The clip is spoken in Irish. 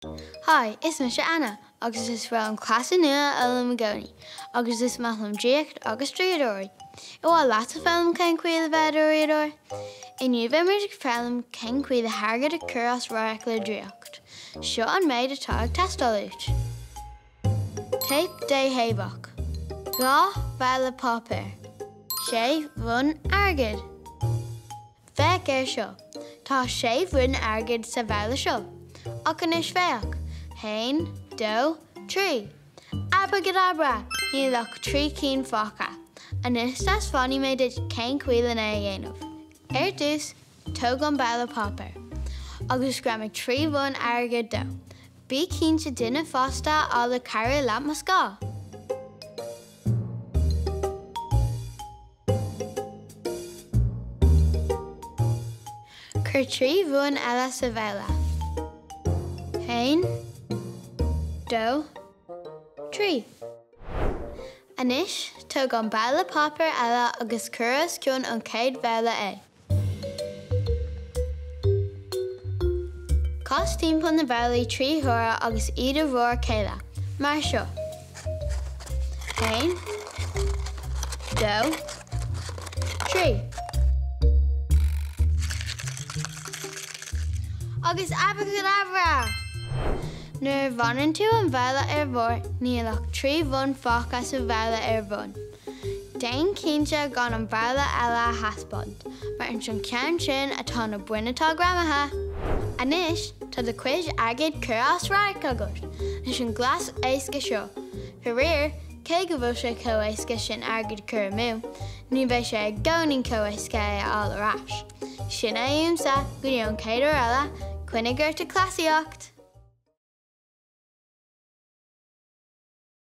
Hi, is mise Anna agus is breá liom cleasa nua a fhoghlaim i gcónaí agus is maith liom draíocht agus draíodóirí. Ar mhaith leatsa foghlaim cén chaoi le bheith i do dhraíodóir? Inniu beidh muid ag foghlaim cén chaoi le hairgead a chur as radharc le draíocht. Seo an méid atá ag teastáil uait. Téip déthaobhach. 2 bhabhla páipéir. 6 bhonn airgid. Féach air seo. Tá sé bhonn airgid sa bhabhla seo. Ach anois féach. Haon, dó, trí. Abracadabra! Níl ach trí cinn fágtha. Anois taispeánfaidh mé duit cén chaoi lena a dhéanamh. Ar dtús, tóg an babhla páipéir. Agus greamaigh trí bhonn airgid dó. Bí cinnte duine fásta a fháil le cabhrú leat más gá. Cuir 3 bhonn eile sa bhabhla. Haon, dó, trí. Anois, tóg an babhla páipéir eile agus cuir os cionn an chéad bhabhla é. Cas timpeall na babhlaí 3 huaire agus iad ar bharr a chéile, mar seo. 1, 2, 3. Agus abracadabra! Nuair a bhaineann tú an babhla ar bharr, níl ach 3 bhonn fágtha sa bhabhla ar bun. Déan cinnte gan an babhla eile a thaispeáint, mar ins an ceann sin atá na boinn atá greamaithe. Anois tá do chuid airgid curtha as radharc agat leis an gcleas éasca seo. Faraor, cé go bhfuil sé chomh éasca sin airgead a chur amú, ní bheidh sé i gcónaí chomh éasca é a fháil ar ais. Sin é uaimse, go dtí an chéad uair eile, coinnigh ort ag cleasaíocht!